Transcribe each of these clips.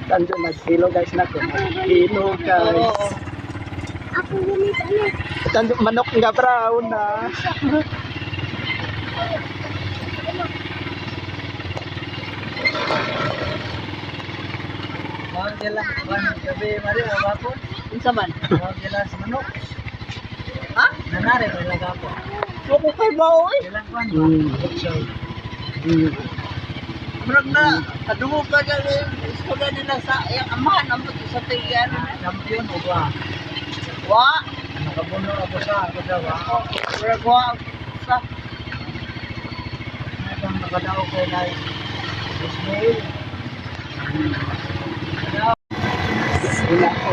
Tanjo naghilo, guys, nako. Naghilo, guys. Ako gumit ano. Tanjo manok nga brown na. Mawag nila, gabi mari wapon. Unsa man? Mawag nila sa manok. Ha? Nanare may lagapo. Wako kay bao eh. Ilang kwan. Butchoy. Murag na kadungog ka na rin. Istorya nila sa iyang amahan ang puto sa tingyan. Champion o ba? Wa. Nakabuno ako sa ako daw ah. Murag wa sa Itong nakadao kay Lai. Ismail. Wala ko.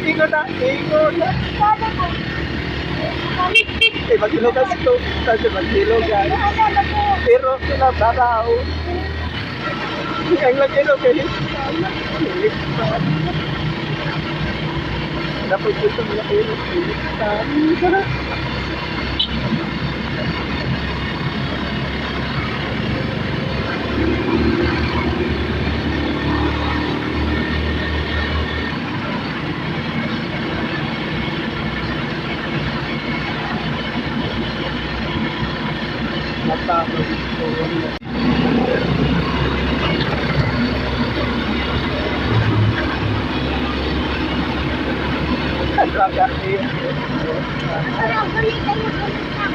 Ingo na, ingo na. Eh, maghilogas ko. Kasi maghilogas. Pero sila baraw. Ang laki no, kay Dapat ito mga ilo, kay. Matapos ko. Pero gumit ano gumit na.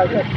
Dagat.